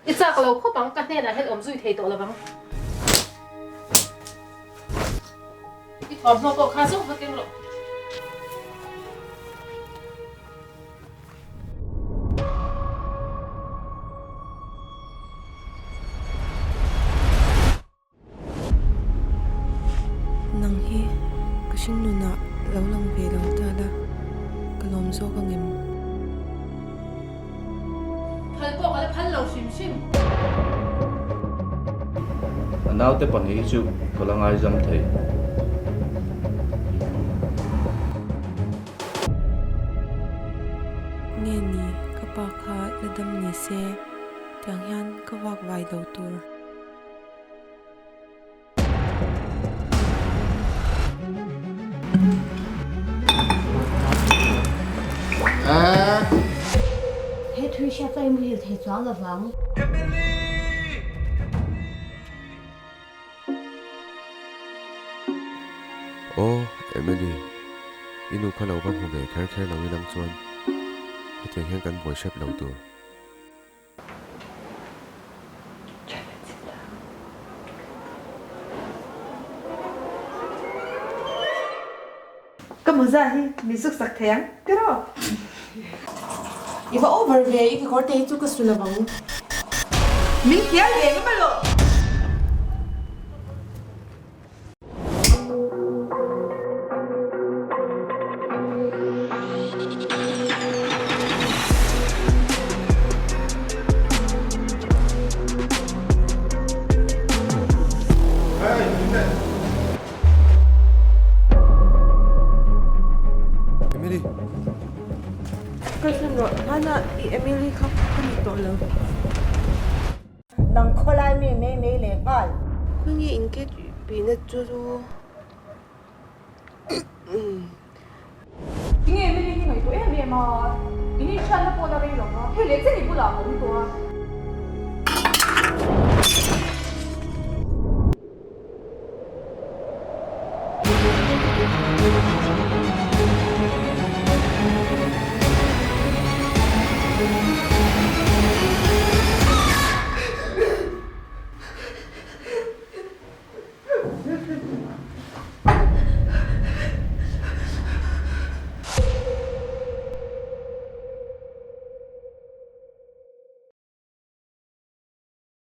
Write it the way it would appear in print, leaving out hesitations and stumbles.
I chak lo khawp ang, ka hnenah hian awm zui thei tawh lo vang. I thawmhnaw pawh kha zawng kha keng rawh. Nang hi ka hringnunah lo lang ve lo ta la, ka lawm zawk ang em? Phal pawh ka la phal lo hrim hrim. A naute pahnih hi chu ka la ngaizam thei. Nge ni, ka pa kha la dam ni se, tiang hian ka vak vai lo tur. He thui hriat chuan i muhil thei chuang lovang. Aw, Emily, i nu kha lo va hmu ve kher kher lo ilang chuan hetiang hian kan buai hrep lo tur. Ka mawza hi min suk sak thei ang tiraw? I va over ve, i kekawr te hi chu ka su lo ang. Min hnial ve ngam alawm. Emily. Kalsan rawh, hmanah i Emily kha ka ni tawh lo. Nang khawlai mi mei mei leh nghal. Khawnge in ke tihna chu chu. Tinge Emily hi ngaihtuah em em a, in inhriatna pawh la rei lo va, hei leh chen i bulah ka awm tawh a.